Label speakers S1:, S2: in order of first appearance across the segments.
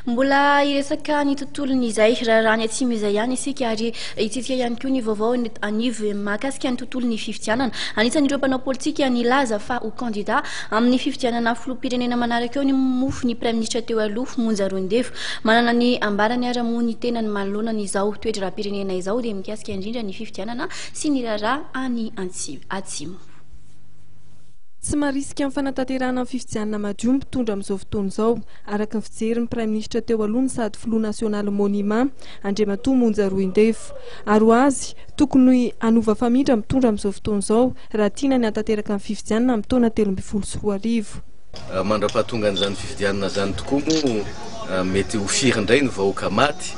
S1: Mbola hiresaka ny tontolon'izay raharaha any atsimo izay ihany isika ary hitsidika ihany koa ny vaovao anivo mahakasika ny tontolon'ny fifidianana. Anisan'ireo mpanao politika nilaza fa ho kandida amin'ny fifidianana filoham-pirenena manaraka eo ny mofo ny praiminisitra teo aloha Monja Roindefo. Manana ny ambarany ara moa ny tenany manoloana an'izao toe-draharaham-pirenena izao dia mikasika indrindra ny fifidianana sy ny raharaha any atsimo.
S2: Tsy marisika amin'ny fanatanterahana ny fifidianana madio ny mpitondra amin'izao fotoana izao, araka ny fijerin'ny praiminisitra teo aloha no sady filoha nasionalin'ny Monima, Andriamatoa Monja Roindefo. Ary ho azy, tokony hanova famindra ny mpitondra amin'izao fotoana izao raha tiana ny hahatanteraka ny fifidianana amin'ny taona 2013.
S3: Mandra-pahatongan'izany fifidianana izany tokoa moa mety ho firy indray ny vahoaka maty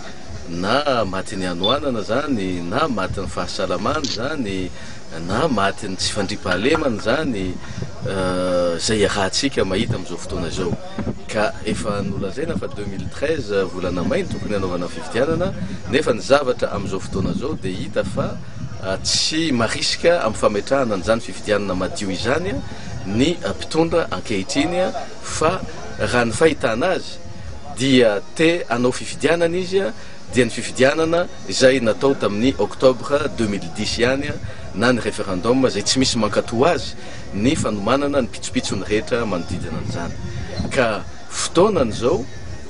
S3: na matin'ny hanoanana izany na matin'ny fahasalamana izany na matin'ny tsy fandriampahalemana izany izay iarahantsika mahita amin'izao fotoana izao. Ka efa nolazaina fa 2013 volana may no tokony hanaovana fifidianana nefa ny zavatra amin'izao fotoana izao dia hita fa tsy marisika amin'ny fametrahana an'izany fifidianana madio izany ny mpitondra ankehitriny fa raha ny fahitana azy dia te hanao fifidianana izy dia ny fifidianana izay natao tamin'ny octobre 2010 ihany na ny referendum izay tsy misy mankato azy ny fanomanana ny pitsopitsony rehetra manodidina an'izany ka fotoanany izao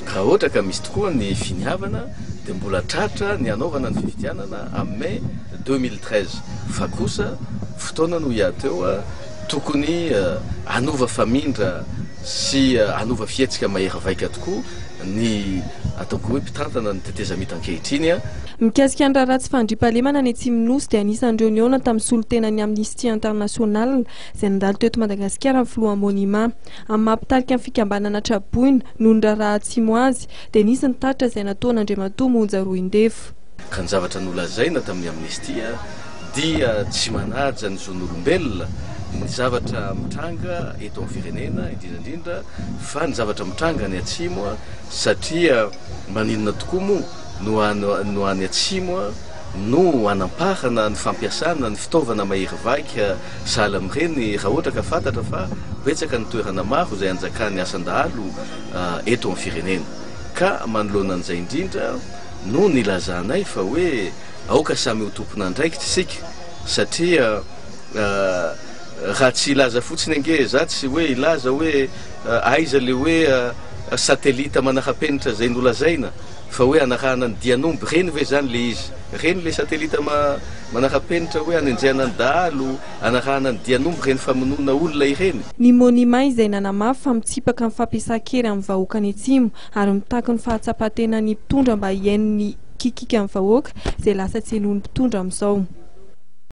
S3: raha ohatra ka misy tokoa ny finiavana dia mbola tratra ny hanaovana ny fifidianana amin'ny mai 2013 fa kosa fotoanany hoy aho teo tokony hanova famindra sy hanova fihetsika mahery vaika tokoa ny ataoko hoe mpitantana ny tetezamita ankehitriny.
S2: Mikasika ny raharaha tsy fandriampahalemana any Atsimon'ny Nosy dia anisan'ireo nihaona tamin'ny solontenan'ny Amnesty International izay nandalo teto Madagasikara ny filoha Monima. Amin'ny maha mpitarika ny fikambanana traboina noho ny raharaha Atsimo azy dia nisy ny tatitra izay nataon'Andriamatoa Monja Roindefo.
S3: Ka ny zavatra nolazaina tamin'ny Amnesty dia tsy manaja ny zon'olombelona ny zavatra mitranga eto amin'ny firenena, indrindra indrindra fa ny zavatra mitranga any atsimo satria maninona tokoa moa no no any atsimo no anamparana ny fampiasana ny fitaovana mahery vaika sahala amin'ireny raha ohatra ka fantatra fa betsaka ny toerana maro izay anjakan'ny asan-dahalo eto amin'ny firenena. Ka manoloana an'izay indrindra no nilazanay fa hoe aoka samy ho tompon'andraikitra isika satria raha tsy hilaza fotsiny ange za tsy hoe hilaza hoe aiza le hoe satelita manara-penitra izay nolazaina fa hoe anarahana ny dian'omby, reny ve zany le izy? Reny le satelita manara-penitra hoe anenjehana ny dahalo, anarahana ny dian'omby ireny famonoana olona ireny?
S2: Ny Monima izay nanamafy fa mitsipaka ny fampiasan-kery amin'ny vahoaka any Atsimo ary mitaky ny fahatsapan-tenan'ny mpitondra mba hihaino ny kikikan'ny vahoaka izay lasa tsy henoin'ny mpitondra amin'izao.